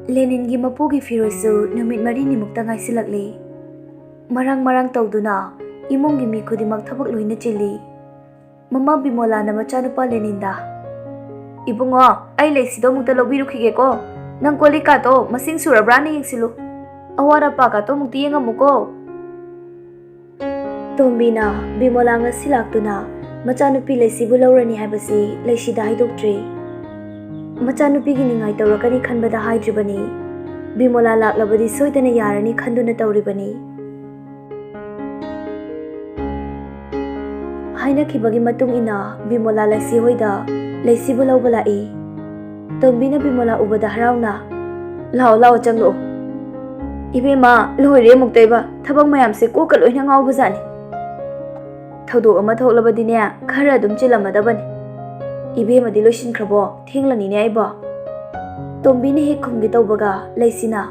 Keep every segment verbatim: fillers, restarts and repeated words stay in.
ꯂꯦꯅꯤꯟꯒꯤ ꯃꯄꯨꯒꯤ ꯐꯤꯔꯣꯏꯁꯨ ꯅꯨꯃꯤꯠ ꯃꯔꯤꯅꯤꯃꯨꯛꯇ ꯉꯥꯏꯁꯤꯜꯂꯛꯂꯤ꯫ ꯃꯔꯥꯡ ꯃꯔꯥꯡ ꯇꯧꯗꯨꯅ ꯏꯃꯨꯡꯒꯤ ꯃꯤ ꯈꯨꯗꯤꯡꯃꯛ ꯊꯕꯛ ꯂꯣꯏꯅ ꯆꯤꯜꯂꯤ꯫ ꯃꯃꯥ ꯕꯤꯃꯣꯂꯥꯅ ꯃꯆꯥꯅꯨꯄꯥ ꯂꯦꯅꯤꯟꯗ, "ꯏꯕꯨꯡꯉꯣ, ꯑꯩ ꯂꯩꯁꯤꯗꯣ ꯑꯃꯨꯛꯇ ꯂꯧꯕꯤꯔꯨꯈꯤꯒꯦꯀꯣ꯫ ꯅꯪ ꯀꯣꯜ ꯂꯤꯛꯀꯥꯗꯣ ꯃꯁꯤꯡ ꯁꯨꯔꯕ꯭ꯔꯥꯅ ꯌꯦꯡꯁꯤꯜꯂꯨ꯫ ꯑꯋꯥꯠ ꯑꯄꯥꯒꯥꯗꯣ ꯑꯃꯨꯛꯇ ꯌꯦꯡꯉꯝꯃꯨꯀꯣ꯫" ꯇꯣꯝꯕꯤꯅ ꯕꯤꯃꯣꯂꯥ ꯉꯁꯤ ꯂꯥꯛꯇꯨꯅ ꯃꯆꯥꯅꯨꯄꯤ ꯂꯩꯁꯤꯕꯨ ꯂꯧꯔꯅꯤ ꯍꯥꯏꯕꯁꯤ ꯂꯩꯁꯤꯗ ꯍꯥꯏꯗꯣꯛꯇ꯭ꯔꯤ꯫ ꯃꯆꯥꯅꯨꯄꯤꯒꯤ ꯅꯤꯡꯉꯥꯏ ꯇꯧꯔꯛꯀꯅꯤ ꯈꯟꯕꯗ ꯍꯥꯏꯗ꯭ꯔꯤꯕꯅꯤ꯫ ꯕꯤꯃꯣꯂꯥ ꯂꯥꯛꯂꯕꯗꯤ ꯁꯣꯏꯗꯅ ꯌꯥꯔꯅꯤ ꯈꯟꯗꯨꯅ ꯇꯧꯔꯤꯕꯅꯤ꯫ ꯍꯥꯏꯅꯈꯤꯕꯒꯤ ꯃꯇꯨꯡ ꯏꯟꯅ ꯕꯤꯃꯣꯂꯥ ꯂꯩꯁꯤ ꯍꯣꯏꯗ ꯂꯩꯁꯤꯕꯨ ꯂꯧꯕ ꯂꯥꯛꯏ꯫ ꯇꯣꯝꯕꯤꯅ ꯕꯤꯃꯣꯂꯥ ꯎꯕꯗ ꯍꯔꯥꯎꯅ, "ꯂꯥꯛꯑꯣ, ꯂꯥꯛꯑꯣ, ꯆꯪꯂꯛꯑꯣ꯫" "ꯏꯕꯦꯝꯃ, ꯂꯣꯏꯔꯦ ꯑꯃꯨꯛꯇꯣꯏꯕ, ꯊꯕꯛ ꯃꯌꯥꯝꯁꯦ ꯀꯣꯛꯀ ꯂꯣꯏꯅ ꯉꯥꯎꯕꯖꯥꯠꯅꯤ꯫ ꯊꯧꯗꯣꯛ ꯑꯃ ꯊꯣꯛꯂꯕꯗꯤꯅꯦ, ꯈꯔ ꯑꯗꯨꯝ ꯆꯤꯜꯂꯝꯃꯗꯕꯅꯤ꯫ ꯏꯕꯦꯝꯃꯗꯤ ꯂꯣꯏꯁꯤꯟꯈ꯭ꯔꯕꯣ? ꯊꯦꯡꯂꯅꯤꯅꯦ ꯑꯩꯕꯣ꯫" ꯇꯣꯝꯕꯤꯅ ꯍꯦꯛ ꯈꯨꯝꯒꯦ ꯇꯧꯕꯒ ꯂꯩꯁꯤꯅ,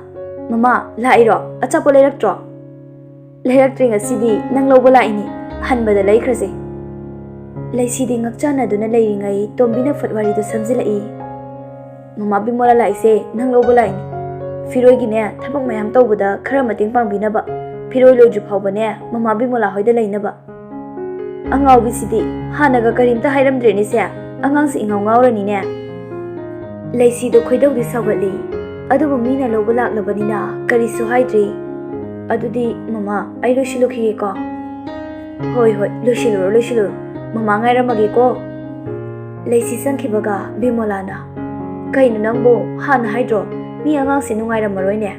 "ꯃꯃꯥ, ꯂꯥꯛꯏꯔꯣ? ꯑꯆꯥꯄꯣꯠ ꯂꯩꯔꯛꯇ꯭ꯔꯣ?" "ꯂꯩꯔꯛꯇ꯭ꯔꯦ, ꯉꯁꯤꯗꯤ ꯅꯪ ꯂꯧꯕ ꯂꯥꯛꯏꯅꯤ, ꯍꯟꯕꯗ ꯂꯩꯈ꯭ꯔꯁꯦ꯫" ꯂꯩꯁꯤꯗꯤ ꯉꯛꯆꯥꯟꯅꯗꯨꯅ ꯂꯩꯔꯤꯉꯩ ꯇꯣꯝꯕꯤꯅ ꯐꯠ ꯋꯥꯔꯤꯗꯨ ꯁꯝꯖꯤꯜꯂꯛꯏ꯫ "ꯃꯃꯥ ꯕꯤꯃꯣꯂꯥ ꯂꯥꯛꯏꯁꯦ ꯅꯪ ꯂꯧꯕ ꯂꯥꯛꯏꯅꯤ꯫ ꯐꯤꯔꯣꯏꯒꯤꯅꯦ, ꯊꯕꯛ ꯃꯌꯥꯝ ꯇꯧꯕꯗ ꯈꯔ ꯃꯇꯦꯡ ꯄꯥꯡꯕꯤꯅꯕ꯫ ꯐꯤꯔꯣꯏ ꯂꯣꯏꯗ꯭ꯔꯤ ꯐꯥꯎꯕꯅꯦ, ꯃꯃꯥ ꯕꯤꯃꯣꯂꯥ ꯍꯣꯏꯗ ꯂꯩꯅꯕ꯫" "ꯑꯉꯥꯎꯕꯤꯁꯤꯗꯤ, ꯍꯥꯟꯅꯒ ꯀꯔꯤꯝꯇ ꯍꯥꯏꯔꯝꯗ꯭ꯔꯦꯅꯦ ꯁꯦ, ꯑꯉꯥꯡꯁꯤ ꯏꯉꯥꯎ ꯉꯥꯎꯔꯅꯤꯅꯦ꯫" ꯂꯩꯁꯤꯗꯣ ꯈꯣꯏꯗꯧꯗꯤ ꯁꯥꯎꯒꯠꯂꯤ, ꯑꯗꯨꯕꯨ ꯃꯤꯅ ꯂꯧꯕ ꯂꯥꯛꯂꯕꯅꯤꯅ ꯀꯔꯤꯁꯨ ꯍꯥꯏꯗ꯭ꯔꯤ꯫ "ꯑꯗꯨꯗꯤ ꯃꯃꯥ, ꯑꯩ ꯂꯣꯏꯁꯤꯜꯂꯨꯈꯤꯒꯦꯀꯣ꯫" "ꯍꯣꯏ, ꯍꯣꯏ, ꯂꯣꯏꯁꯤꯜꯂꯨꯔꯣ, ꯂꯣꯏꯁꯤꯜꯂꯨꯔꯣ, ꯃꯃꯥ ꯉꯥꯏꯔꯝꯃꯒꯦꯀꯣ꯫" ꯂꯩꯁꯤ ꯆꯪꯈꯤꯕꯒ ꯕꯤꯃꯣꯂꯥꯅ, "ꯀꯩꯅꯣ ꯅꯪꯕꯨ, ꯍꯥꯟꯅ ꯍꯥꯏꯗ꯭ꯔꯣ? ꯃꯤ ꯑꯉꯥꯡꯁꯦ ꯅꯨꯡꯉꯥꯏꯔꯝꯃꯔꯣꯏꯅꯦ꯫"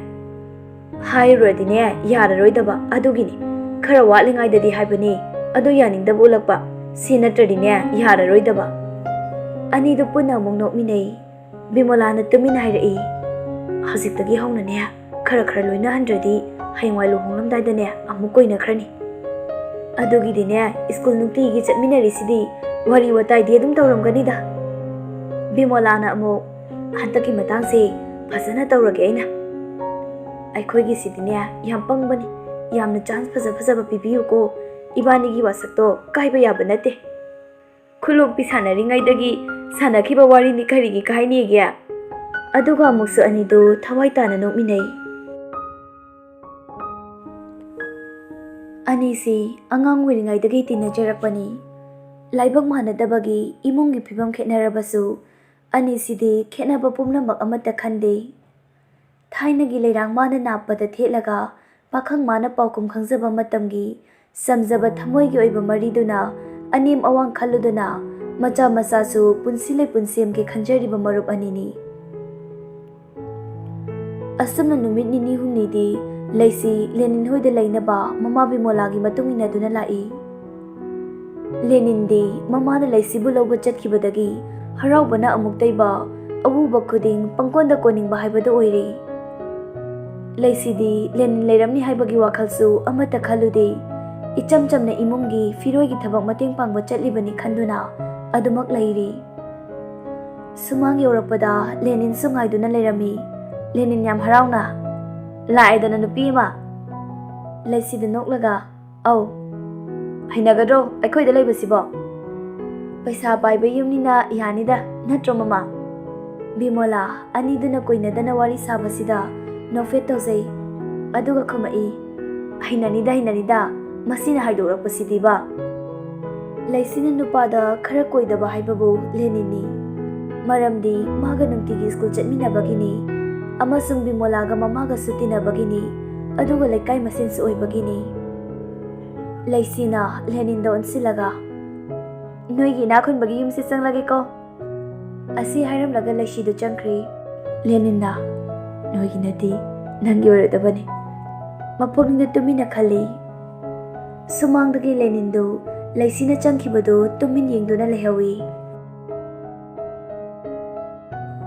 "ꯍꯥꯏꯔꯨꯔꯗꯤꯅꯦ ꯌꯥꯔꯔꯣꯏꯗꯕ, ꯑꯗꯨꯒꯤꯅꯤ꯫ ꯈꯔ ꯋꯥꯠꯂꯤꯉꯩꯗꯗꯤ ꯍꯥꯏꯕꯅꯤ, ꯑꯗꯨ ꯌꯥꯅꯤꯡꯗꯕ ꯎꯠꯂꯛꯄ, ꯁꯤ ꯅꯠꯇ꯭ꯔꯗꯤꯅꯦ ꯌꯥꯔꯔꯣꯏꯗꯕ꯫" ꯑꯅꯤꯗꯨ ꯄꯨꯟꯅ ꯑꯃꯨꯛ ꯅꯣꯛꯃꯤꯟꯅꯩ꯫ ꯕꯤꯃꯣꯂꯥꯅ ꯇꯨꯃꯤꯟꯅ ꯍꯥꯏꯔꯛꯏ, "ꯍꯧꯖꯤꯛꯇꯒꯤ ꯍꯧꯅꯅꯦ ꯈꯔ ꯈꯔ ꯂꯣꯏꯅꯍꯟꯗ꯭ꯔꯗꯤ ꯍꯌꯦꯡꯋꯥꯏ ꯂꯨꯍꯣꯡꯂꯝꯗꯥꯏꯗꯅꯦ ꯑꯃꯨꯛ ꯀꯣꯏꯅꯈ꯭ꯔꯅꯤ꯫ ꯑꯗꯨꯒꯤꯗꯤꯅꯦ ꯁ꯭ꯀꯨꯜ ꯅꯨꯡꯇꯤꯒꯤ ꯆꯠꯃꯤꯟꯅꯔꯤꯁꯤꯗꯤ, ꯋꯥꯔꯤ ꯋꯥꯇꯥꯏꯗꯤ ꯑꯗꯨꯝ ꯇꯧꯔꯝꯒꯅꯤꯗ꯫" ꯕꯤꯃꯣꯂꯥꯅ ꯑꯃꯨꯛ, "ꯍꯟꯗꯛꯀꯤ ꯃꯇꯥꯡꯁꯦ ꯐꯖꯅ ꯇꯧꯔꯒꯦ ꯑꯩꯅ꯫ ꯑꯩꯈꯣꯏꯒꯤꯁꯤꯗꯤꯅꯦ ꯌꯥꯝ ꯄꯪꯕꯅꯤ, ꯌꯥꯝꯅ ꯆꯥꯟꯁ ꯐꯖ ꯐꯖꯕ ꯄꯤꯕꯤꯌꯨꯀꯣ, ꯏꯕꯥꯅꯤꯒꯤ ꯋꯥꯁꯛꯇꯣ ꯀꯥꯏꯕ ꯌꯥꯕ ꯅꯠꯇꯦ꯫ ꯈꯨꯂꯣꯛꯄꯤ ꯁꯥꯟꯅꯔꯤꯉꯩꯗꯒꯤ ꯁꯥꯟꯅꯈꯤꯕ ꯋꯥꯔꯤꯅꯤ, ꯀꯔꯤꯒꯤ ꯀꯥꯏꯅꯦꯒꯦ?" ꯑꯗꯨꯒ ꯑꯃꯨꯛꯁꯨ ꯑꯅꯤꯗꯨ ꯊꯋꯥꯏ ꯇꯥꯅ ꯅꯣꯛꯃꯤꯟꯅꯩ꯫ ꯑꯅꯤꯁꯤ ꯑꯉꯥꯡ ꯑꯣꯏꯔꯤꯉꯩꯗꯒꯤ ꯇꯤꯟꯅꯖꯔꯛꯄꯅꯤ꯫ ꯂꯥꯏꯕꯛ ꯃꯥꯟꯅꯗꯕꯒꯤ ꯏꯃꯨꯡꯒꯤ ꯐꯤꯕꯝ ꯈꯦꯠꯅꯔꯕꯁꯨ, ꯑꯅꯤꯁꯤꯗꯤ ꯈꯦꯠꯅꯕ ꯄꯨꯝꯅꯃꯛ ꯑꯃꯠꯇ ꯈꯟꯗꯦ꯫ ꯊꯥꯏꯅꯒꯤ ꯂꯩꯔꯥꯡ ꯃꯥꯅ ꯅꯥꯞꯄꯗ ꯊꯦꯠꯂꯒ, ꯄꯥꯈꯪ ꯃꯥꯅ ꯄꯥꯎꯈꯨꯝ ꯈꯪꯖꯕ ꯃꯇꯝꯒꯤ ꯆꯝꯖꯕ ꯊꯃꯣꯏꯒꯤ ꯑꯣꯏꯕ ꯃꯔꯤꯗꯨꯅ ꯑꯅꯦꯝ ꯑꯋꯥꯡ ꯈꯜꯂꯨꯗꯅ ꯃꯆꯥ ꯃꯆꯥꯁꯨ ꯄꯨꯟꯁꯤ ꯂꯩꯄꯨꯟ ꯁꯦꯝꯒꯦ ꯈꯟꯖꯔꯤꯕ ꯃꯔꯨꯞ ꯑꯅꯤꯅꯤ꯫ ꯑꯁꯨꯝꯅ ꯅꯨꯃꯤꯠ ꯅꯤꯅꯤ ꯍꯨꯝꯅꯤꯗꯤ ꯂꯩꯁꯤ ꯂꯦꯅꯤꯟ ꯍꯣꯏꯗ ꯂꯩꯅꯕ ꯃꯃꯥ ꯕꯤꯃꯣꯂꯥꯒꯤ ꯃꯇꯨꯡ ꯏꯟꯅꯗꯨꯅ ꯂꯥꯛꯏ꯫ ꯂꯦꯅꯤꯟꯗꯤ ꯃꯃꯥꯅ ꯂꯩꯁꯤꯕꯨ ꯂꯧꯕ ꯆꯠꯈꯤꯕꯗꯒꯤ ꯍꯔꯥꯎꯕꯅ ꯑꯃꯨꯛꯇꯩꯕ, ꯑꯎꯕ ꯈꯨꯗꯤꯡ ꯄꯪꯀꯣꯟꯗ ꯀꯣꯟꯅꯤꯡꯕ ꯍꯥꯏꯕꯗꯨ ꯑꯣꯏꯔꯦ꯫ ꯂꯩꯁꯤꯗꯤ ꯂꯦꯅꯤꯟ ꯂꯩꯔꯝꯅꯤ ꯍꯥꯏꯕꯒꯤ ꯋꯥꯈꯜꯁꯨ ꯑꯃꯠꯇ ꯈꯜꯂꯨꯗꯦ꯫ ꯏꯆꯝ ꯆꯝꯅ ꯏꯃꯨꯡꯒꯤ ꯐꯤꯔꯣꯏꯒꯤ ꯊꯕꯛ ꯃꯇꯦꯡ ꯄꯥꯡꯕ ꯆꯠꯂꯤꯕꯅꯤ ꯈꯟꯗꯨꯅ ꯑꯗꯨꯃꯛ ꯂꯩꯔꯤ꯫ ꯁꯨꯃꯥꯡ ꯌꯧꯔꯛꯄꯗ ꯂꯦꯅꯤꯟꯁꯨ ꯉꯥꯏꯗꯨꯅ ꯂꯩꯔꯝꯃꯤ꯫ ꯂꯦꯅꯤꯟ ꯌꯥꯝ ꯍꯔꯥꯎꯅ, "ꯂꯥꯛꯑꯦꯗꯅ, ꯅꯨꯄꯤ ꯑꯃ!" ꯂꯩꯁꯤꯗ ꯅꯣꯛꯂꯒ, "ꯑꯧ, ꯍꯩꯅꯒꯗ꯭ꯔꯣ ꯑꯩꯈꯣꯏꯗ ꯂꯩꯕꯁꯤꯕꯣ? ꯄꯩꯁꯥ ꯄꯥꯏꯕ ꯌꯨꯝꯅꯤꯅ ꯌꯥꯅꯤꯗ, ꯅꯠꯇ꯭ꯔꯣ, ꯃꯃꯥ?" ꯕꯤꯃꯣꯂꯥ ꯑꯅꯤꯗꯨꯅ ꯀꯨꯏꯅꯗꯅ ꯋꯥꯔꯤ ꯁꯥꯕꯁꯤꯗ ꯅꯣꯛꯐꯦꯠ ꯇꯧꯖꯩ꯫ ꯑꯗꯨꯒ ꯈꯨꯝꯃꯛꯏ, "ꯍꯩꯅꯅꯤꯗ, ꯍꯩꯅꯅꯤꯗ, ꯃꯁꯤꯅ ꯍꯥꯏꯗꯣꯔꯛꯄꯁꯤꯗꯤꯕ!" ꯂꯩꯁꯤꯅ ꯅꯨꯄꯥꯗ ꯈꯔ ꯀꯣꯏꯗꯕ ꯍꯥꯏꯕꯕꯨ ꯂꯦꯅꯤꯟꯅꯤ꯫ ꯃꯔꯝꯗꯤ ꯃꯥꯒ ꯅꯨꯡꯇꯤꯒꯤ ꯁ꯭ꯀꯨꯜ ꯆꯠꯃꯤꯟꯅꯕꯒꯤꯅꯤ, ꯑꯃꯁꯨꯡ ꯕꯤꯃꯣꯂꯥꯒ ꯃꯃꯥꯒꯁꯨ ꯇꯤꯟꯅꯕꯒꯤꯅꯤ, ꯑꯗꯨꯒ ꯂꯩꯀꯥꯏ ꯃꯁꯦꯟꯁꯨ ꯑꯣꯏꯕꯒꯤꯅꯤ꯫ ꯂꯩꯁꯤꯅ ꯂꯦꯅꯤꯟꯗ ꯑꯣꯟꯁꯤꯜꯂꯒ, "ꯅꯣꯏꯒꯤ ꯏꯅꯥꯛ ꯈꯨꯟꯕꯒꯤ ꯌꯨꯝꯁꯤ ꯆꯪꯂꯒꯦꯀꯣ?" ꯑꯁꯤ ꯍꯥꯏꯔꯝꯂꯒ ꯂꯩꯁꯤꯗꯨ ꯆꯪꯈ꯭ꯔꯦ꯫ ꯂꯦꯅꯤꯟꯅ, "ꯅꯣꯏꯒꯤ ꯅꯠꯇꯦ, ꯅꯪꯒꯤ ꯑꯣꯏꯔꯗꯕꯅꯤ꯫" ꯃꯄꯨꯛꯅꯤꯡꯗ ꯇꯨꯃꯤꯟꯅ ꯈꯜꯂꯤ꯫ ꯁꯨꯃꯥꯡꯗꯒꯤ ꯂꯦꯅꯤꯟꯗꯨ ꯂꯩꯁꯤꯅ ꯆꯪꯈꯤꯕꯗꯨ ꯇꯨꯃꯤꯟ ꯌꯦꯡꯗꯨꯅ ꯂꯩꯍꯧꯏ꯫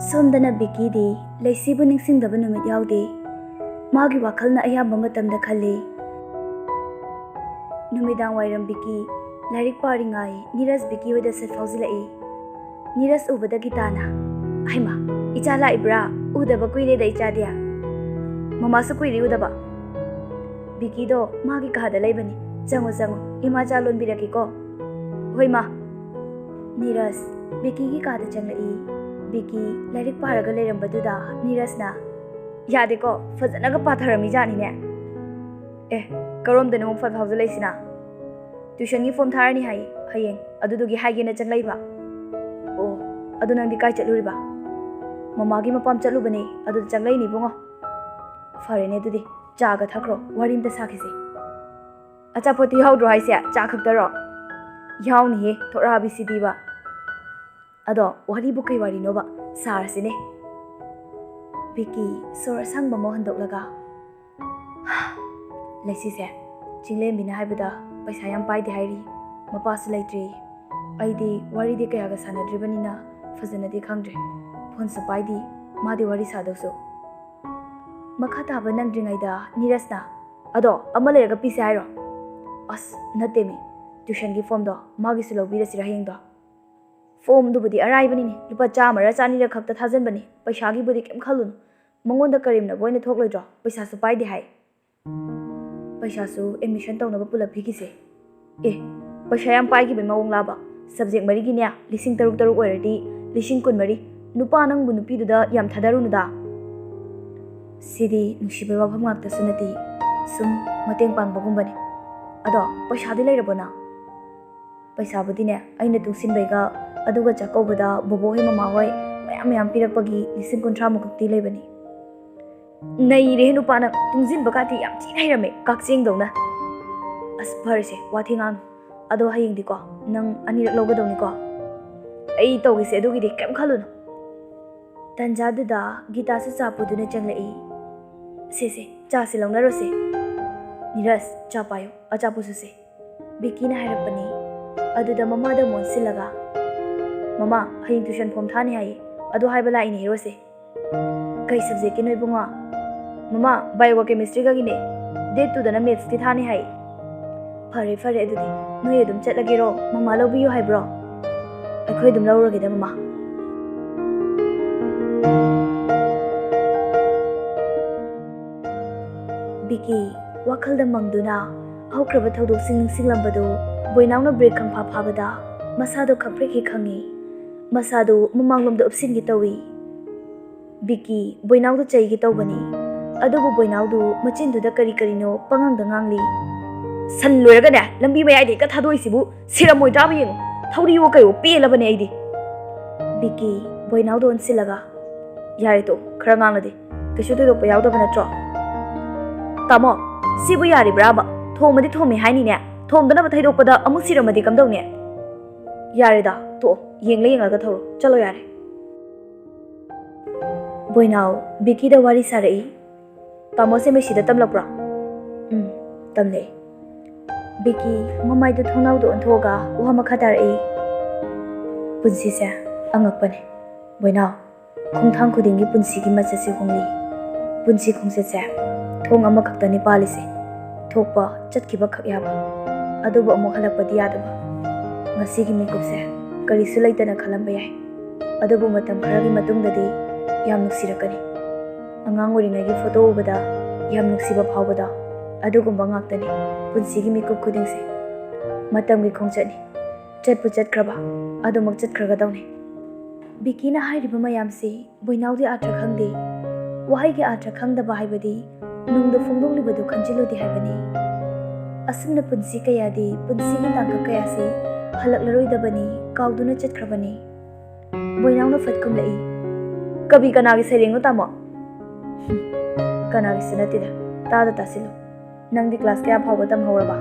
ꯁꯣꯝꯗꯅ ꯕꯤꯀꯤꯗꯤ ꯂꯩꯁꯤꯕꯨ ꯅꯤꯡꯁꯤꯡꯗꯕ ꯅꯨꯃꯤꯠ ꯌꯥꯎꯗꯦ꯫ ꯃꯥꯒꯤ ꯋꯥꯈꯜꯅ ꯑꯌꯥꯝꯕ ꯃꯇꯝꯗ ꯈꯜꯂꯤ꯫ ꯅꯨꯃꯤꯗꯥꯡ ꯋꯥꯏꯔꯝ ꯕꯤꯀꯤ ꯂꯥꯏꯔꯤꯛ ꯄꯥꯔꯤꯉꯩ ꯅꯤꯔꯖ ꯕꯤꯀꯤ ꯍꯣꯏꯗ ꯁꯠ ꯐꯥꯎꯖꯤꯜꯂꯛꯏ꯫ ꯅꯤꯔꯖ ꯎꯕꯗ ꯒꯤꯇꯥꯅ, "ꯍꯩꯃꯥ, ꯏꯆꯥ ꯂꯥꯛꯏꯕ꯭ꯔꯥ? ꯎꯗꯕ ꯀꯨꯏꯔꯦꯗ ꯏꯆꯥꯗꯤ꯫ ꯃꯃꯥꯁꯨ ꯀꯨꯏꯔꯦ ꯎꯗꯕ꯫" "ꯕꯤꯀꯤꯗꯣ ꯃꯥꯒꯤ ꯀꯥꯗ ꯂꯩꯕꯅꯤ꯫ ꯆꯪꯉꯣ, ꯆꯪꯉꯣ, ꯏꯃꯥ ꯆꯥ ꯂꯣꯟꯕꯤꯔꯛꯀꯦꯀꯣ꯫" "ꯍꯣꯏ, ꯃꯥ꯫" ꯅꯤꯔꯖ ꯕꯤꯀꯤꯒꯤ ꯀꯥꯗ ꯆꯪꯂꯛꯏ꯫ ꯕꯤꯀꯤ ꯂꯥꯏꯔꯤꯛ ꯄꯥꯔꯒ ꯂꯩꯔꯝꯕꯗꯨꯗ ꯅꯤꯔꯖꯅ, "ꯌꯥꯗꯦꯀꯣ, ꯐꯖꯅꯒ ꯄꯥꯊꯔꯝꯃꯤꯖꯥꯠꯅꯤꯅꯦ꯫ ꯑꯦ, ꯀꯔꯣꯝꯗꯅꯣ ꯑꯃꯨꯛ ꯐꯠ ꯐꯥꯎꯖꯜꯂꯛꯏꯁꯤꯅ? ꯇ꯭ꯌꯨꯁꯟꯒꯤ ꯐꯣꯝ ꯊꯥꯔꯅꯤ ꯍꯥꯏ ꯍꯌꯦꯡ, ꯑꯗꯨꯗꯨꯒꯤ ꯍꯥꯏꯒꯦꯅ ꯆꯪꯂꯛꯏꯕ꯫ ꯑꯣ, ꯑꯗꯨ ꯅꯪꯗꯤ ꯀꯥꯏ ꯆꯠꯂꯨꯔꯤꯕ?" "ꯃꯃꯥꯒꯤ ꯃꯄꯥꯝ ꯆꯠꯂꯨꯕꯅꯦ, ꯑꯗꯨꯗ ꯆꯪꯂꯛꯏꯅꯦ ꯏꯕꯨꯡꯉꯣ꯫" "ꯐꯔꯦꯅꯦ ꯑꯗꯨꯗꯤ, ꯆꯥꯒ ꯊꯛꯈ꯭ꯔꯣ, ꯋꯥꯔꯤ ꯑꯝꯇ ꯁꯥꯈꯤꯁꯦ꯫" "ꯑꯆꯥꯄꯣꯠꯇꯤ ꯌꯥꯎꯗ꯭ꯔꯣ ꯍꯥꯏꯁꯦ? ꯆꯥ ꯈꯛꯇꯔꯣ?" "ꯌꯥꯎꯅꯤꯍꯦ, ꯊꯣꯔꯛꯑꯕꯤꯁꯤꯗꯤꯕ꯫ ꯑꯗꯣ ꯋꯥꯔꯤꯕꯨ ꯀꯩ ꯋꯥꯔꯤꯅꯣꯕ? ꯁꯥꯔꯁꯤꯅꯦ꯫" ꯕꯤꯀꯤ ꯁꯣꯔ ꯑꯁꯥꯡꯕ ꯑꯃ ꯍꯣꯟꯗꯣꯛꯂꯒ, "ꯂꯩꯁꯤꯁꯦ, ꯆꯤꯡꯂꯦꯝꯕꯤꯅ ꯍꯥꯏꯕꯗ ꯄꯩꯁꯥ ꯌꯥꯝ ꯄꯥꯏꯗꯦ ꯍꯥꯏꯔꯤ, ꯃꯄꯥꯁꯨ ꯂꯩꯇ꯭ꯔꯤ꯫ ꯑꯩꯗꯤ ꯋꯥꯔꯤꯗꯤ ꯀꯌꯥꯒ ꯁꯥꯟꯅꯗ꯭ꯔꯤꯕꯅꯤꯅ ꯐꯖꯅꯗꯤ ꯈꯪꯗ꯭ꯔꯦ꯫ ꯐꯣꯟꯁꯨ ꯄꯥꯏꯗꯦ, ꯃꯥꯗꯤ ꯋꯥꯔꯤ ꯁꯥꯗꯧꯁꯨ꯫" ꯃꯈꯥ ꯇꯥꯕ ꯅꯪꯗ꯭ꯔꯤꯉꯩꯗ ꯅꯤꯔꯖꯅ, "ꯑꯗꯣ ꯑꯃ ꯂꯩꯔꯒ ꯄꯤꯁꯦ ꯍꯥꯏꯔꯣ?" "ꯑꯁ, ꯅꯠꯇꯦꯃꯤ, ꯇ꯭ꯌꯨꯁꯟꯒꯤ ꯐꯣꯝꯗꯣ ꯃꯥꯒꯤꯁꯨ ꯂꯧꯕꯤꯔꯁꯤꯔꯥ ꯍꯌꯦꯡꯗꯣ?" "ꯐꯣꯝꯗꯨꯕꯨꯗꯤ ꯑꯔꯥꯏꯕꯅꯤꯅꯦ, ꯂꯨꯄꯥ ꯆꯥꯝꯃꯔ ꯆꯅꯤꯔ ꯈꯛꯇ ꯊꯥꯖꯟꯕꯅꯤ, ꯄꯩꯁꯥꯒꯤꯕꯨꯗꯤ ꯀꯩꯝ ꯈꯜꯂꯨꯅꯨ꯫ ꯃꯉꯣꯟꯗ ꯀꯔꯦꯝꯅꯕ ꯑꯣꯏꯅ ꯊꯣꯛꯂꯣꯏꯗ꯭ꯔꯣ? ꯄꯩꯁꯥꯁꯨ ꯄꯥꯏꯗꯦ ꯍꯥꯏ꯫" "ꯄꯩꯁꯥꯁꯨ ꯑꯦꯗꯃꯤꯁꯟ ꯇꯧꯅꯕ ꯄꯨꯂꯞ ꯄꯤꯈꯤꯁꯦ꯫" "ꯑꯦ, ꯄꯩꯁꯥ ꯌꯥꯝ ꯄꯥꯏꯈꯤꯕꯩ ꯃꯑꯣꯡ ꯂꯥꯕ? ꯁꯕꯖꯦꯛ ꯃꯔꯤꯒꯤꯅꯦ, ꯂꯤꯁꯤꯡ ꯇꯔꯨꯛ ꯇꯔꯨꯛ ꯑꯣꯏꯔꯗꯤ ꯂꯤꯁꯤꯡ ꯀꯨꯟꯃꯔꯤ꯫ ꯅꯨꯄꯥ ꯅꯪꯕꯨ ꯅꯨꯄꯤꯗꯨꯗ ꯌꯥꯝ ꯊꯥꯗꯔꯨꯅꯨꯗ꯫" "ꯁꯤꯗꯤ ꯅꯨꯡꯁꯤꯕꯩ ꯋꯥꯐꯝ ꯉꯥꯛꯇꯁꯨ ꯅꯠꯇꯦ, ꯁꯨꯝ ꯃꯇꯦꯡ ꯄꯥꯡꯕꯒꯨꯝꯕꯅꯤ꯫ ꯑꯗꯣ ꯄꯩꯁꯥꯗꯤ ꯂꯩꯔꯕꯣ ꯅꯪ?" "ꯄꯩꯁꯥꯕꯨꯗꯤꯅꯦ, ꯑꯩꯅ ꯇꯨꯡꯁꯤꯟꯕꯩꯒ, ꯑꯗꯨꯒ ꯆꯥꯛꯀꯧꯕꯗ ꯕꯣꯕꯣꯍꯣꯏ ꯃꯃꯥꯍꯣꯏ ꯃꯌꯥꯝ ꯃꯌꯥꯝ ꯄꯤꯔꯛꯄꯒꯤ ꯂꯤꯁꯤꯡ ꯀꯨꯟꯊ꯭ꯔꯥ ꯃꯨꯛꯇꯤ ꯂꯩꯕꯅꯤ꯫" "ꯅꯩꯔꯦꯍꯦ ꯅꯨꯄꯥ ꯅꯪ, ꯇꯨꯡꯁꯤꯟꯕ ꯀꯥꯇꯤ ꯌꯥꯝ ꯊꯤꯅ ꯍꯩꯔꯝꯃꯦ, ꯀꯛꯆꯦꯡꯗꯧꯅ꯫" "ꯑꯁ ꯐꯔꯦꯁꯦ, ꯋꯥꯊꯤ ꯉꯥꯡꯅꯨ꯫ ꯑꯗꯣ ꯍꯌꯦꯡꯗꯤꯀꯣ, ꯅꯪ ꯑꯅꯤꯔꯛ ꯂꯧꯒꯗꯧꯅꯤꯀꯣ꯫ ꯑꯩ ꯇꯧꯒꯦꯁꯦ, ꯑꯗꯨꯒꯤꯗꯤ ꯀꯩꯝ ꯈꯜꯂꯨꯅꯨ꯫" ꯇꯟꯖꯥꯗꯨꯗ ꯒꯤꯇꯥꯁꯨ ꯆꯥ ꯄꯨꯗꯨꯅ ꯆꯪꯂꯛꯏ꯫ "ꯁꯦ ꯁꯦ, ꯆꯥꯁꯦ ꯂꯧꯅꯔꯣꯁꯦ꯫" "ꯅꯤꯔꯖ, ꯆꯥ ꯄꯥꯏꯌꯨ, ꯑꯆꯥꯄꯣꯠꯁꯨ ꯁꯦ꯫" ꯕꯤꯀꯤꯅ ꯍꯥꯏꯔꯛꯄꯅꯤ꯫ ꯑꯗꯨꯗ ꯃꯃꯥꯗ ꯑꯃꯨꯛ ꯑꯣꯟꯁꯤꯜꯂꯒ, "ꯃꯃꯥ, ꯍꯌꯦꯡ ꯇ꯭ꯌꯨꯁꯟ ꯐꯣꯝ ꯊꯥꯅꯤ ꯍꯥꯏꯌꯦ, ꯑꯗꯨ ꯍꯥꯏꯕ ꯂꯥꯛꯏꯅꯦ ꯍꯦꯔꯣꯁꯦ꯫" "ꯀꯩ ꯁꯕꯖꯦꯛꯀꯤꯅꯣ ꯏꯕꯨꯡꯉꯣ?" "ꯃꯃꯥ, ꯕꯥꯏꯑꯣ ꯀꯦꯃꯤꯁꯇ꯭ꯔꯤꯒꯤꯅꯦ꯫ ꯗꯦꯠ ꯇꯨꯗꯅ ꯃꯦꯠꯁꯀꯤ ꯊꯥꯅꯤ ꯍꯥꯏ꯫" "ꯐꯔꯦ ꯐꯔꯦ, ꯑꯗꯨꯗꯤ ꯅꯣꯏ ꯑꯗꯨꯝ ꯆꯠꯂꯒꯦꯔꯣ? ꯃꯃꯥ ꯂꯧꯕꯤꯌꯨ ꯍꯥꯏꯕ꯭ꯔꯣ?" "ꯑꯩꯈꯣꯏ ꯑꯗꯨꯝ ꯂꯧꯔꯒꯦꯗ ꯃꯃꯥ꯫" ꯕꯤꯀꯤ ꯋꯥꯈꯜꯗ ꯃꯪꯗꯨꯅ ꯍꯧꯈ꯭ꯔꯕ ꯊꯧꯗꯣꯛꯁꯤꯡ ꯅꯤꯡꯁꯤꯡꯂꯝꯕꯗꯨ ꯕꯣꯏꯅꯥꯎꯅ ꯕ꯭ꯔꯦꯛ ꯈꯪꯐꯥ ꯐꯥꯕꯗ ꯃꯁꯥꯗꯣ ꯈꯪꯄ꯭ꯔꯦꯛ ꯍꯦꯛ ꯈꯪꯉꯤ꯫ ꯃꯁꯥꯗꯨ ꯃꯃꯥꯡꯂꯣꯝꯗ ꯎꯞꯁꯤꯟꯒꯦ ꯇꯧꯏ꯫ ꯕꯤꯀꯤ ꯕꯣꯏꯅꯥꯎꯗꯨ ꯆꯩꯒꯦ ꯇꯧꯕꯅꯤ, ꯑꯗꯨꯕꯨ ꯕꯣꯏꯅꯥꯎꯗꯨ ꯃꯆꯤꯟꯗꯨꯗ ꯀꯔꯤ ꯀꯔꯤꯅꯣ ꯄꯉꯥꯡꯗ ꯉꯥꯡꯂꯤ꯫ "ꯁꯟ ꯂꯣꯏꯔꯒꯅꯦ ꯂꯝꯕꯤ ꯃꯌꯥꯏꯗ ꯍꯦꯛꯇ ꯊꯥꯗꯣꯛꯏꯁꯤꯕꯨ ꯁꯤꯔꯝꯃꯣꯏꯗ꯭ꯔꯥꯕ ꯌꯦꯡꯉꯨ, ꯊꯧꯔꯤꯋꯣ ꯀꯩꯋꯣ ꯄꯦꯜꯂꯕꯅꯦ ꯑꯩꯗꯤ"꯫ ꯕꯤꯀꯤ ꯕꯣꯏꯅꯥꯎꯗ ꯑꯣꯟꯁꯤꯜꯂꯒ, "ꯌꯥꯔꯦ ꯇꯣ, ꯈꯔ ꯉꯥꯡꯂꯗꯤ ꯀꯩꯁꯨ ꯊꯣꯏꯗꯣꯛꯄ ꯌꯥꯎꯗꯕ ꯅꯠꯇ꯭ꯔꯣ?" "ꯇꯥꯃꯣ, ꯁꯤꯕꯨ ꯌꯥꯔꯤꯕ꯭ꯔꯥꯕ? ꯊꯣꯝꯃꯗꯤ ꯊꯣꯝꯃꯤ ꯍꯥꯏꯅꯤꯅꯦ, ꯊꯣꯝꯗꯅꯕ ꯊꯩꯗꯣꯛꯄꯗ ꯑꯃꯨꯛ ꯁꯤꯔꯝꯃꯗꯤ ꯀꯝꯗꯧꯅꯤ?" "ꯌꯥꯔꯦꯗ, ꯇꯣꯛꯑꯣ, ꯌꯦꯡꯂ ꯌꯦꯡꯂꯒ ꯊꯧꯔꯣ, ꯆꯠꯂꯣ ꯌꯥꯔꯦ"꯫ ꯕꯣꯏꯅꯥꯎ ꯕꯤꯀꯤꯗ ꯋꯥꯔꯤ ꯁꯥꯔꯛꯏ꯫ "ꯇꯥꯃꯣꯁꯦ ꯃꯦꯁꯤꯗ ꯇꯝꯂꯛꯄ꯭ꯔꯣ?" "ꯎꯝ, ꯇꯝꯂꯛꯏ"꯫ ꯕꯤꯀꯤ ꯃꯃꯥꯏꯗꯨ ꯊꯣꯡꯅꯥꯎꯗ ꯑꯣꯟꯊꯣꯛꯑꯒ ꯋꯥ ꯃꯈꯥ ꯇꯥꯔꯛꯏ꯫ "ꯄꯨꯟꯁꯤꯁꯦ ꯑꯉꯛꯄꯅꯦ ꯕꯣꯏꯅꯥꯎ꯫ ꯈꯣꯡꯊꯥꯡ ꯈꯨꯗꯤꯡꯒꯤ ꯄꯨꯟꯁꯤꯒꯤ ꯃꯆꯠꯁꯦ ꯍꯣꯡꯂꯤ꯫ ꯄꯨꯟꯁꯤ ꯈꯣꯡꯆꯠꯁꯦ ꯊꯣꯡ ꯑꯃꯈꯛꯇꯅꯤ ꯄꯥꯜꯂꯤꯁꯦ, ꯊꯣꯛꯄ ꯆꯠꯈꯤꯕ ꯈꯛ ꯌꯥꯕ, ꯑꯗꯨꯕꯨ ꯑꯃꯨꯛ ꯍꯜꯂꯛꯄꯗꯤ ꯌꯥꯗꯕ꯫ ꯉꯁꯤꯒꯤ ꯃꯤꯀꯨꯞꯁꯦ ꯀꯔꯤꯁꯨ ꯂꯩꯇꯅ ꯈꯜꯂꯝꯕ ꯌꯥꯏ, ꯑꯗꯨꯕꯨ ꯃꯇꯝ ꯈꯔꯒꯤ ꯃꯇꯨꯡꯗꯗꯤ ꯌꯥꯝ ꯅꯨꯡꯁꯤꯔꯛꯀꯅꯤ꯫ ꯑꯉꯥꯡ ꯑꯣꯏꯔꯤꯉꯩꯒꯤ ꯐꯣꯇꯣ ꯎꯕꯗ ꯌꯥꯝ ꯅꯨꯡꯁꯤꯕ ꯐꯥꯎꯕꯗꯣ, ꯑꯗꯨꯒꯨꯝꯕ ꯉꯥꯛꯇꯅꯤ ꯄꯨꯟꯁꯤꯒꯤ ꯃꯤꯀꯨꯞ ꯈꯨꯗꯤꯡꯁꯦ꯫ ꯃꯇꯝꯒꯤ ꯈꯣꯡꯆꯠꯅꯤ, ꯆꯠꯄꯨ ꯆꯠꯈ꯭ꯔꯕ ꯑꯗꯨꯃꯛ ꯆꯠꯈ꯭ꯔꯒꯗꯧꯅꯤ"꯫ ꯕꯤꯀꯤꯅ ꯍꯥꯏꯔꯤꯕ ꯃꯌꯥꯝꯁꯤ ꯕꯣꯏꯅꯥꯎꯗꯤ ꯑꯥꯔꯊ ꯈꯪꯗꯦ꯫ ꯋꯥꯍꯩꯒꯤ ꯑꯥꯔꯊ ꯈꯪꯗꯕ ꯍꯥꯏꯕꯗꯤ ꯅꯨꯡꯗ ꯐꯣꯡꯗꯣꯛꯂꯤꯕꯗꯨ ꯈꯟꯖꯤꯜꯂꯨꯗꯦ ꯍꯥꯏꯕꯅꯤ꯫ ꯑꯁꯨꯝꯅ ꯄꯨꯟꯁꯤ ꯀꯌꯥꯗꯤ, ꯄꯨꯟꯁꯤꯒꯤ ꯇꯥꯡꯀꯛ ꯀꯌꯥꯁꯤ ꯍꯜꯂꯛꯂꯔꯣꯏꯗꯕꯅꯤ, ꯀꯥꯎꯗꯨꯅ ꯆꯠꯈ꯭ꯔꯕꯅꯤ꯫ ꯕꯣꯏꯅꯥꯎꯅ ꯐꯠ ꯈꯨꯝꯂꯛꯏ꯫ "ꯀꯕꯤ ꯀꯅꯥꯒꯤ ꯁꯩꯔꯦꯡꯅꯣ, ꯇꯥꯃꯣ?" "ꯀꯅꯥꯒꯤꯁꯨ ꯅꯠꯇꯦꯗ, ꯇꯥꯗ ꯇꯥꯁꯤꯜꯂꯨ꯫ ꯅꯪꯗꯤ ꯀ꯭ꯂꯥꯁ ꯀꯌꯥ ꯐꯥꯎꯕ ꯇꯝꯍꯧꯔꯕ?"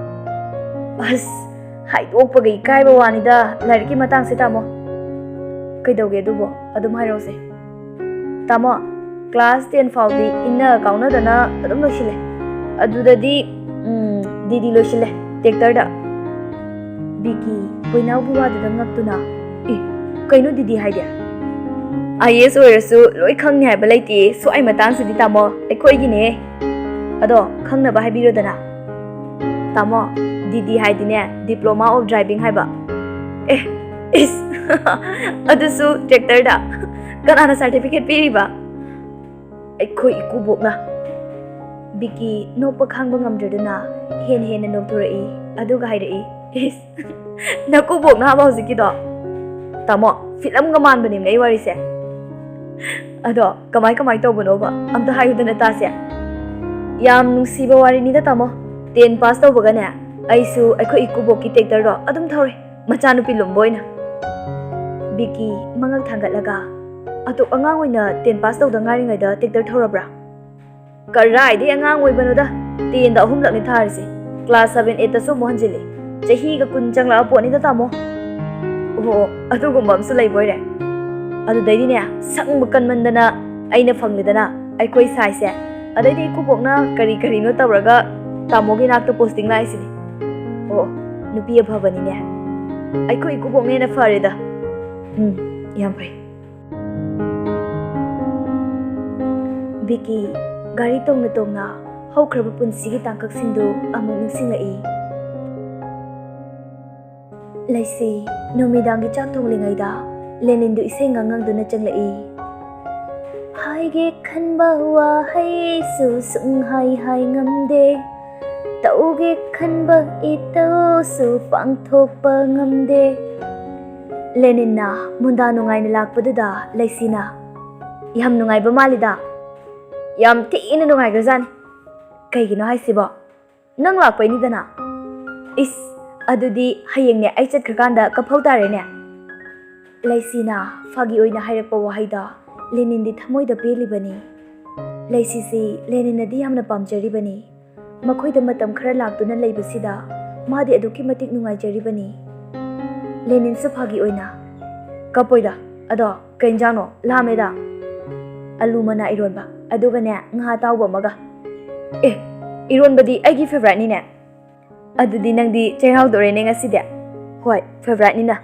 "ꯑꯁ, ꯍꯥꯏꯗꯣꯛꯄꯒ ꯏꯀꯥꯏꯕ ꯋꯥꯅꯤꯗ, ꯂꯥꯏꯔꯤꯛꯀꯤ ꯃꯇꯥꯡꯁꯦ, ꯇꯥꯃꯣ"꯫ "ꯀꯩꯗꯧꯒꯦ ꯑꯗꯨꯕꯣ? ꯑꯗꯨꯝ ꯍꯥꯏꯔꯛꯑꯣꯁꯦ"꯫ "ꯇꯥꯃꯣ, ꯀ꯭ꯂꯥꯁ ꯇꯦꯟ ꯐꯥꯎꯗꯤ ꯏꯟꯅ ꯀꯥꯎꯅꯗꯅ ꯑꯗꯨꯝ ꯂꯣꯏꯁꯤꯜꯂꯦ꯫ ꯑꯗꯨꯗꯗꯤ, ꯎꯝ, ꯗꯤꯗꯤ ꯂꯣꯏꯁꯤꯜꯂꯦ, ꯇ꯭ꯔꯦꯛꯇꯔꯗ"꯫ ꯕꯤꯀꯤ ꯕꯣꯏꯅꯥꯎꯒꯤ ꯋꯥꯗꯨꯗ ꯉꯛꯇꯨꯅ, "ꯑꯦ, ꯀꯩꯅꯣ ꯗꯤꯗꯤ ꯍꯥꯏꯗꯤ?" "ꯑꯥꯏ ꯑꯦ ꯑꯦꯁ ꯑꯣꯏꯔꯁꯨ ꯂꯣꯏ ꯈꯪꯅꯤ ꯍꯥꯏꯕ ꯂꯩꯇꯦ, ꯁ꯭ꯋꯥꯏ ꯃꯇꯥꯡꯁꯤꯗꯤ, ꯇꯥꯃꯣ, ꯑꯩꯈꯣꯏꯒꯤꯅꯦ꯫ ꯑꯗꯣ ꯈꯪꯅꯕ ꯍꯥꯏꯕꯤꯔꯣꯗꯅ"꯫ "ꯇꯥꯃꯣ, ꯗꯤꯗꯤ ꯍꯥꯏꯗꯤꯅꯦ, Diploma of Driving ꯍꯥꯏꯕ"꯫ "ꯑꯦ, ꯏꯁ, ꯑꯗꯨꯁꯨ ꯇ꯭ꯔꯦꯛꯇꯔꯗ? ꯀꯅꯥꯅ ꯁꯥꯔꯇꯤꯐꯤꯀꯦꯠ ꯄꯤꯔꯤꯕ?" "ꯑꯩꯈꯣꯏ ꯏꯀꯨꯕꯣꯛꯅ"꯫ ꯕꯤꯀꯤ ꯅꯣꯛꯄ ꯈꯥꯡꯕ ꯉꯝꯗ꯭ꯔꯗꯨꯅ ꯍꯦꯟꯅ ꯍꯦꯟꯅ ꯅꯣꯛꯊꯣꯔꯛꯏ, ꯑꯗꯨꯒ ꯍꯥꯏꯔꯛꯏ, "ꯏꯁ, ꯅꯀꯨꯕꯣꯛꯅ ꯍꯥꯏꯕ ꯍꯧꯖꯤꯛꯀꯤꯗꯣ?" ꯇꯥꯃꯣ, ꯐꯤꯂꯝꯒ ꯃꯥꯟꯕꯅꯤꯅꯦ ꯑꯩ ꯋꯥꯔꯤꯁꯦ꯫ ꯑꯗꯣ ꯀꯃꯥꯏ ꯀꯃꯥꯏ ꯇꯧꯕꯅꯣꯕ? ꯑꯝꯇ ꯍꯥꯏꯌꯨꯗꯅ ꯇꯥꯁꯦ꯫ ꯌꯥꯝ ꯅꯨꯡꯁꯤꯕ ꯋꯥꯔꯤꯅꯤꯗ ꯇꯥꯃꯣ꯫ ꯇꯦꯟ ꯄꯥꯁ ꯇꯧꯕꯒꯅꯦ, ꯑꯩꯁꯨ ꯑꯩꯈꯣꯏ ꯏꯀꯨꯕꯣꯛꯀꯤ ꯇ꯭ꯔꯦꯛꯇꯔꯗꯣ ꯑꯗꯨꯝ ꯊꯧꯔꯦ, ꯃꯆꯥꯅꯨꯄꯤ ꯂꯨꯝꯕ ꯑꯣꯏꯅ꯫ ꯕꯤꯀꯤ ꯃꯉꯛ ꯊꯥꯡꯒꯠꯂꯒ, "ꯑꯗꯣ ꯑꯉꯥꯡ ꯑꯣꯏꯅ ꯇꯦꯟ ꯄꯥꯁ ꯇꯧꯗ ꯉꯥꯏꯔꯤꯉꯩꯗ ꯇ꯭ꯔꯦꯛꯇꯔ ꯊꯧꯔꯕ꯭ꯔꯥ?" "ꯀꯔꯥꯏꯗꯩ ꯑꯉꯥꯡ ꯑꯣꯏꯕꯅꯣꯗ, ꯇꯦꯟꯗ ꯑꯍꯨꯝꯂꯛꯅꯤ ꯊꯥꯔꯤꯁꯦ, ꯀ꯭ꯂꯥꯁ ꯁꯚꯦꯟ, ꯑꯩꯠꯇꯁꯨ ꯑꯃꯨꯛ ꯍꯟꯖꯤꯜꯂꯤ꯫ ꯆꯍꯤꯒ ꯀꯨꯟ ꯆꯪꯂꯛꯑ ꯄꯣꯠꯅꯤꯗ ꯇꯥꯃꯣ꯫" "ꯑꯣꯍꯣ, ꯑꯗꯨꯒꯨꯝꯕ ꯑꯃꯁꯨ ꯂꯩꯕꯣꯏꯔꯦ꯫ ꯑꯗꯨꯗꯩꯗꯤꯅꯦ, ꯁꯪꯕ ꯀꯟꯃꯟꯗꯅ ꯑꯩꯅ ꯐꯪꯂꯦꯗꯅ ꯑꯩꯈꯣꯏ ꯁꯥꯏꯁꯦ꯫ ꯑꯗꯩꯗꯤ ꯏꯀꯨꯕꯣꯛꯅ ꯀꯔꯤ ꯀꯔꯤꯅꯣ ꯇꯧꯔꯒ ꯇꯥꯃꯣꯒꯤ ꯅꯥꯛꯇ ꯄꯣꯁꯇꯤꯡ ꯂꯥꯛꯏꯁꯤꯅꯤ꯫ ꯑꯣ, ꯅꯨꯄꯤ ꯑꯐꯕꯅꯤꯅꯦ꯫ ꯑꯩꯈꯣꯏ ꯏꯀꯨꯕꯣꯛꯅ ꯍꯦꯟꯅ ꯐꯔꯦꯗ꯫" "ꯎꯝ, ꯌꯥꯝ ꯐꯩ꯫" ꯕꯤꯀꯤ ꯒꯥꯔꯤ ꯇꯣꯡꯅ ꯇꯣꯡꯅ ꯍꯧꯈ꯭ꯔꯕ ꯄꯨꯟꯁꯤꯒꯤ ꯇꯥꯡꯀꯛꯁꯤꯡꯗꯨ ꯑꯃꯨꯛ ꯅꯤꯡꯁꯤꯡꯂꯛꯏ꯫ ꯂꯩꯁꯤ ꯅꯨꯃꯤꯗꯥꯡꯒꯤ ꯆꯥꯛ ꯊꯣꯡꯂꯤꯉꯩꯗ ꯂꯦꯅꯤꯟꯗꯨ ꯏꯁꯩ ꯉꯥꯡꯉꯪꯗꯨꯅ ꯆꯪꯂꯛꯏ꯫ "ꯍꯥꯏꯒꯦ ꯈꯟꯕ ꯋꯥꯍꯩꯁꯨ ꯁꯨꯡꯍꯥꯏ ꯍꯥꯏ ꯉꯝꯗꯦ, ꯇꯧꯒꯦ ꯈꯟꯕ ꯏꯇꯧꯁꯨ ꯄꯥꯡꯊꯣꯛꯄ ꯉꯝꯗꯦ꯫" ꯂꯦꯅꯤꯟꯅ ꯃꯨꯟꯗꯥ ꯅꯨꯡꯉꯥꯏꯅ ꯂꯥꯛꯄꯗꯨꯗ ꯂꯩꯁꯤꯅ, "ꯌꯥꯝ ꯅꯨꯡꯉꯥꯏꯕ ꯃꯥꯜꯂꯤꯗ꯫ ꯌꯥꯝ ꯊꯤꯅ ꯅꯨꯡꯉꯥꯏꯈ꯭ꯔꯖꯥꯠꯅꯤ꯫ ꯀꯩꯒꯤꯅꯣ ꯍꯥꯏꯁꯤꯕꯣ? ꯅꯪ ꯂꯥꯛꯄꯩꯅꯤꯗꯅ꯫" "ꯏꯁ, ꯑꯗꯨꯗꯤ ꯍꯌꯦꯡꯅꯦ ꯑꯩ ꯆꯠꯈ꯭ꯔꯀꯥꯟꯗ ꯀꯞꯐꯧ ꯇꯥꯔꯦꯅꯦ꯫" ꯂꯩꯁꯤꯅ ꯐꯥꯒꯤ ꯑꯣꯏꯅ ꯍꯥꯏꯔꯛꯄ ꯋꯥꯍꯩꯗ ꯂꯦꯅꯤꯟꯗꯤ ꯊꯃꯣꯏꯗ ꯄꯦꯜꯂꯤꯕꯅꯤ꯫ ꯂꯩꯁꯤꯁꯤ ꯂꯦꯅꯤꯟꯅꯗꯤ ꯌꯥꯝꯅ ꯄꯥꯝꯖꯔꯤꯕꯅꯤ꯫ ꯃꯈꯣꯏꯗ ꯃꯇꯝ ꯈꯔ ꯂꯥꯛꯇꯨꯅ ꯂꯩꯕꯁꯤꯗ ꯃꯥꯗꯤ ꯑꯗꯨꯛꯀꯤ ꯃꯇꯤꯛ ꯅꯨꯡꯉꯥꯏꯖꯔꯤꯕꯅꯤ꯫ ꯂꯦꯅꯤꯟꯁꯨ ꯐꯥꯒꯤ ꯑꯣꯏꯅ, "ꯀꯞꯄꯣꯏꯗ, ꯑꯗꯣ ꯀꯩ ꯏꯟꯖꯥꯡꯅꯣ? ꯂꯥꯝꯃꯦꯗ꯫" "ꯑꯂꯨ ꯃꯅꯥ ꯏꯔꯣꯟꯕ, ꯑꯗꯨꯒꯅꯦ ꯉꯥ ꯑꯇꯥꯎꯕ ꯑꯃꯒ꯫" "ꯑꯦ, ꯏꯔꯣꯟꯕꯗꯤ ꯑꯩꯒꯤ ꯐꯦꯚꯔꯥꯏꯠꯅꯤꯅꯦ꯫ ꯑꯗꯨꯗꯤ ꯅꯪꯗꯤ ꯆꯩꯔꯥꯎꯗꯣꯔꯦꯅꯦ ꯉꯁꯤꯗꯤ?" "ꯍꯣꯏ, ꯐꯦꯚꯔꯥꯏꯠꯅꯤꯅ꯫"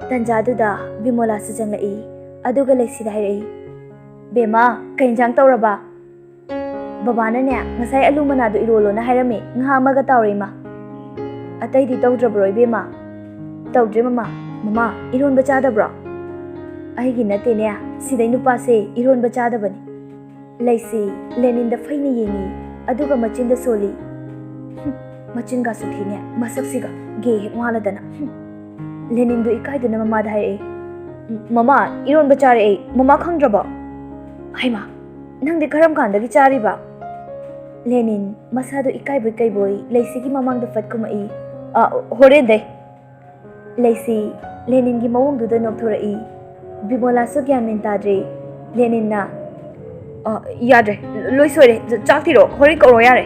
ꯇꯟꯖꯥꯗꯨꯗ ꯕꯤꯃꯣꯂꯥꯁꯨ ꯆꯪꯂꯛꯏ꯫ ꯑꯗꯨꯒ ꯂꯩꯁꯤꯗ ꯍꯥꯏꯔꯛꯏ, "ꯕꯦꯝꯃ, ꯀꯩ ꯏꯟꯖꯥꯡ ꯇꯧꯔꯕ?" "ꯕꯕꯥꯅꯅꯦ ꯉꯁꯥꯏ ꯑꯂꯨ ꯃꯅꯥꯗꯣ ꯏꯔꯣꯜꯂꯣꯅ ꯍꯥꯏꯔꯝꯃꯤ, ꯉꯥ ꯑꯃꯒ ꯇꯥꯎꯔꯦ ꯏꯃꯥ꯫" "ꯑꯇꯩꯗꯤ ꯇꯧꯗ꯭ꯔꯕ꯭ꯔꯣ ꯏꯕꯦꯝꯃ?" "ꯇꯧꯗ꯭ꯔꯦ ꯃꯃꯥ꯫" "ꯃꯃꯥ, ꯏꯔꯣꯟꯕ ꯆꯥꯗꯕ꯭ꯔꯣ?" "ꯑꯩꯒꯤ ꯅꯠꯇꯦꯅꯦ, ꯁꯤꯗꯩ ꯅꯨꯄꯥꯁꯦ ꯏꯔꯣꯟꯕ ꯆꯥꯗꯕꯅꯤ꯫" ꯂꯩꯁꯤ ꯂꯦꯅꯤꯟꯗ ꯐꯩꯅ ꯌꯦꯡꯉꯤ, ꯑꯗꯨꯒ ꯃꯆꯤꯟꯗ ꯁꯣꯜꯂꯤ꯫ "ꯍꯨꯝ, ꯃꯆꯤꯟꯒꯁꯨ ꯊꯤꯅꯦ, ꯃꯁꯛꯁꯤꯒ ꯒꯦ ꯍꯦꯛ ꯃꯥꯜꯂꯗꯅ꯫ ꯍꯨꯝ꯫" ꯂꯦꯅꯤꯟꯗꯨ ꯏꯀꯥꯏꯗꯨꯅ ꯃꯃꯥꯗ ꯍꯥꯏꯔꯛꯏ, "ꯃꯃꯥ, ꯏꯔꯣꯟꯕ ꯆꯥꯔꯦ ꯑꯩ, ꯃꯃꯥ ꯈꯪꯗ꯭ꯔꯕꯣ?" "ꯍꯩꯃꯥ, ꯅꯪꯗꯤ ꯀꯔꯝ ꯀꯥꯟꯗꯒꯤ ꯆꯥꯔꯤꯕ?" ꯂꯦꯅꯤꯟ ꯃꯁꯥꯗꯨ ꯏꯀꯥꯏꯕꯣꯏ ꯀꯩꯕꯣꯏ ꯂꯩꯁꯤꯒꯤ ꯃꯃꯥꯡꯗ ꯐꯠ ꯀꯨꯝꯃꯛꯏ꯫ "ꯑ, ꯍꯣꯔꯦꯟꯗꯩ꯫" ꯂꯩꯁꯤ ꯂꯦꯅꯤꯟꯒꯤ ꯃꯑꯣꯡꯗꯨꯗ ꯅꯣꯛꯊꯣꯔꯛꯏ꯫ ꯕꯤꯃꯣꯂꯥꯁꯨ ꯒ꯭ꯌꯥꯟ ꯃꯦꯟ ꯇꯥꯗ꯭ꯔꯦ꯫ ꯂꯦꯅꯤꯟꯅ, "ꯑ, ꯌꯥꯗ꯭ꯔꯦ, ꯂꯣꯏ ꯁꯣꯏꯔꯦ, ꯆ-, ꯆꯥꯛ ꯊꯤꯔꯣ, ꯍꯣꯔꯦꯟ ꯀꯧꯔꯣ ꯌꯥꯔꯦ꯫"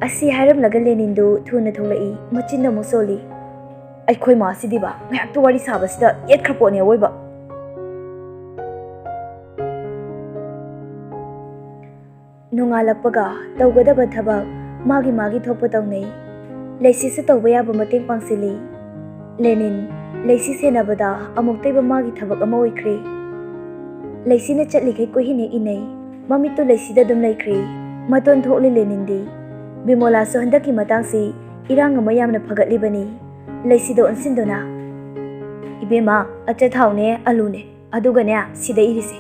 ꯑꯁꯤ ꯍꯥꯏꯔꯝꯂꯒ ꯂꯦꯅꯤꯟꯗꯨ ꯊꯨꯅ ꯊꯣꯛꯂꯛꯏ, ꯃꯆꯤꯟ ꯑꯃꯨꯛ ꯁꯣꯜꯂꯤ꯫ "ꯑꯩꯈꯣꯏ ꯃꯥꯁꯤꯗꯤꯕ, ꯉꯥꯏꯍꯥꯛꯇ ꯋꯥꯔꯤ ꯁꯥꯕꯁꯤꯗ ꯌꯦꯠꯈ꯭ꯔ ꯄꯣꯠꯅꯦ ꯑꯋꯣꯏꯕ꯫" ꯅꯣꯡꯉꯥꯜꯂꯛꯄꯒ ꯇꯧꯒꯗꯕ ꯊꯕꯛ ꯃꯥꯒꯤ ꯃꯥꯒꯤ ꯊꯣꯛꯄ ꯇꯧꯅꯩ꯫ ꯂꯩꯁꯤꯁꯨ ꯇꯧꯕ ꯌꯥꯕ ꯃꯇꯦꯡ ꯄꯥꯡꯁꯤꯜꯂꯤ꯫ ꯂꯦꯅꯤꯟ ꯂꯩꯁꯤ ꯁꯦꯟꯅꯕꯗ ꯑꯃꯨꯛꯇꯩꯕ ꯃꯥꯒꯤ ꯊꯕꯛ ꯑꯃ ꯑꯣꯏꯈ꯭ꯔꯦ꯫ ꯂꯩꯁꯤꯅ ꯆꯠꯂꯤꯈꯩ ꯀꯣꯏꯍꯤꯟ ꯍꯦꯛ ꯏꯟꯅꯩ꯫ ꯃꯃꯤꯠꯇꯨ ꯂꯩꯁꯤꯗ ꯑꯗꯨꯝ ꯂꯩꯈ꯭ꯔꯦ꯫ ꯃꯇꯣꯟ ꯊꯣꯛꯂꯦ ꯂꯦꯅꯤꯟꯗꯤ꯫ ꯕꯤꯃꯣꯂꯥꯁꯨ ꯍꯟꯗꯛꯀꯤ ꯃꯇꯥꯡꯁꯤ ꯏꯔꯥꯡ ꯑꯃ ꯌꯥꯝꯅ ꯐꯒꯠꯂꯤꯕꯅꯤ꯫ ꯂꯩꯁꯤꯗ ꯑꯣꯟꯁꯤꯟꯗꯨꯅ, "ꯏꯕꯦꯝꯃ, ꯑꯆꯥꯊꯥꯎꯅꯦ, ꯑꯂꯨꯅꯦ, ꯑꯗꯨꯒꯅꯦ, ꯁꯤꯗ ꯏꯔꯤꯁꯦ꯫"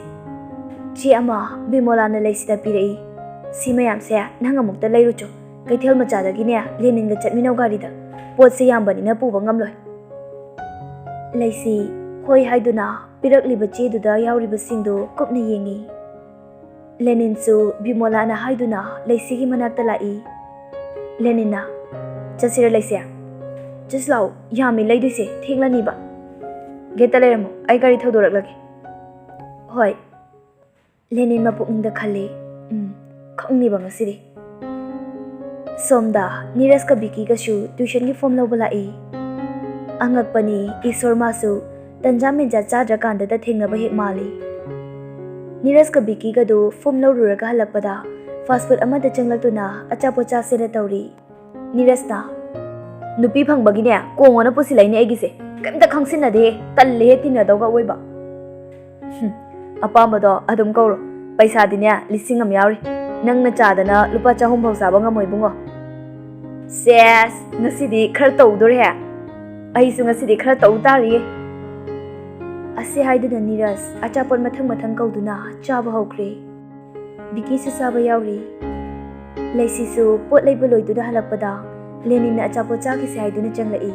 ꯆꯦ ꯑꯃ ꯕꯤꯃꯣꯂꯥꯅ ꯂꯩꯁꯤꯗ ꯄꯤꯔꯛꯏ꯫ "ꯁꯤ ꯃꯌꯥꯝꯁꯦ ꯅꯪ ꯑꯃꯨꯛꯇ ꯂꯩꯔꯨꯆꯣ꯫ ꯀꯩꯊꯦꯜ ꯃꯆꯥꯗꯒꯤꯅꯦ, ꯂꯦꯅꯤꯟꯒ ꯆꯠꯃꯤꯟꯅꯧ ꯒꯥꯔꯤꯗ꯫ ꯄꯣꯠꯁꯦ ꯌꯥꯝꯕꯅꯤꯅ ꯄꯨꯕ ꯉꯝꯂꯣꯏ꯫" ꯂꯩꯁꯤ ꯍꯣꯏ ꯍꯥꯏꯗꯨꯅ ꯄꯤꯔꯛꯂꯤꯕ ꯆꯦꯗꯨꯗ ꯌꯥꯎꯔꯤꯕꯁꯤꯡꯗꯨ ꯀꯨꯞꯅ ꯌꯦꯡꯉꯤ꯫ ꯂꯦꯅꯤꯟꯁꯨ ꯕꯤꯃꯣꯂꯥꯅ ꯍꯥꯏꯗꯨꯅ ꯂꯩꯁꯤꯒꯤ ꯃꯅꯥꯛꯇ ꯂꯥꯛꯏ꯫ ꯂꯦꯅꯤꯟꯅ, "ꯆꯠꯁꯤꯔ ꯂꯩꯁꯤ?" "ꯆꯠꯁꯤ ꯂꯥꯛꯑꯣ, ꯌꯥꯝꯃꯤ ꯂꯩꯗꯣꯏꯁꯦ, ꯊꯦꯡꯂꯅꯤꯕ꯫ ꯒꯦꯠꯇ ꯂꯩꯔꯝꯃꯣ, ꯑꯩ ꯒꯥꯔꯤ ꯊꯧꯗꯣꯔꯛꯂꯒꯦ꯫" "ꯍꯣꯏ꯫" ꯂꯦꯅꯤꯟ ꯃꯄꯨꯛꯅꯤꯡꯗ ꯈꯜꯂꯤ, "ꯎꯝ, ꯈꯪꯅꯤꯕ ꯉꯁꯤꯗꯤ꯫" ꯁꯣꯝꯗ ꯅꯤꯔꯖꯀ ꯕꯤꯀꯤꯒꯁꯨ ꯇ꯭ꯌꯨꯁꯟꯒꯤ ꯐꯣꯝ ꯂꯧꯕ ꯂꯥꯛꯏ꯫ ꯑꯉꯛꯄꯅꯤ, ꯏꯁꯣꯔ ꯃꯥꯁꯨ ꯇꯟꯖꯥ ꯃꯦꯟꯖꯥ ꯆꯥꯗ꯭ꯔꯀꯥꯟꯗꯗ ꯊꯦꯡꯅꯕ ꯍꯦꯛ ꯃꯥꯜꯂꯤ꯫ ꯅꯤꯔꯖꯀ ꯕꯤꯀꯤꯒꯗꯨ ꯐꯣꯝ ꯂꯧꯔꯨꯔꯒ ꯍꯜꯂꯛꯄꯗ ꯐꯥꯁ ꯐꯨꯗ ꯑꯃꯗ ꯆꯪꯂꯛꯇꯨꯅ ꯑꯆꯥꯄꯣꯠ ꯆꯥꯁꯦꯅ ꯇꯧꯔꯤ꯫ ꯅꯤꯔꯖꯅ, "ꯅꯨꯄꯤ ꯐꯪꯕꯒꯤꯅꯦ ꯀꯣꯡꯉꯣꯅ ꯄꯨꯁꯤꯜꯂꯛꯏꯅꯦ ꯑꯩꯒꯤꯁꯦ꯫ ꯀꯩꯝꯇ ꯈꯪꯁꯤꯟꯅꯗꯦꯍꯦ, ꯇꯜꯂꯦꯍꯦ ꯇꯤꯟꯅꯗꯧꯒ ꯑꯋꯣꯏꯕ꯫" "ꯍꯨꯝ, ꯑꯄꯥꯝꯕꯗꯣ ꯑꯗꯨꯝ ꯀꯧꯔꯣ꯫ ꯄꯩꯁꯥꯗꯤꯅꯦ ꯂꯤꯁꯤꯡ ꯑꯃ ꯌꯥꯎꯔꯤ꯫ ꯅꯪꯅ ꯆꯥꯗꯅ ꯂꯨꯄꯥ ꯆꯍꯨꯝ ꯐꯥꯎ ꯆꯥꯕ ꯉꯝꯃꯣꯏ ꯏꯕꯨꯡꯉꯣ꯫" "ꯁꯦꯁ, ꯉꯁꯤꯗꯤ ꯈꯔ ꯇꯧꯗꯣꯔꯦꯍꯦ꯫ ꯑꯩꯁꯨ ꯉꯁꯤꯗꯤ ꯈꯔ ꯇꯧ ꯇꯥꯔꯤꯌꯦ꯫" ꯑꯁꯤ ꯍꯥꯏꯗꯨꯅ ꯅꯤꯔꯖ ꯑꯆꯥꯄꯣꯠ ꯃꯊꯪ ꯃꯊꯪ ꯀꯧꯗꯨꯅ ꯆꯥꯕ ꯍꯧꯈ꯭ꯔꯦ꯫ ꯕꯤꯀꯤꯁꯨ ꯆꯥꯕ ꯌꯥꯎꯔꯤ꯫ ꯂꯩꯁꯤꯁꯨ ꯄꯣꯠ ꯂꯩꯕ ꯂꯣꯏꯗꯨꯅ ꯍꯜꯂꯛꯄꯗ ꯂꯦꯅꯤꯟꯅ ꯑꯆꯥꯄꯣꯠ ꯆꯥꯈꯤꯁꯦ ꯍꯥꯏꯗꯨꯅ ꯆꯪꯂꯛꯏ꯫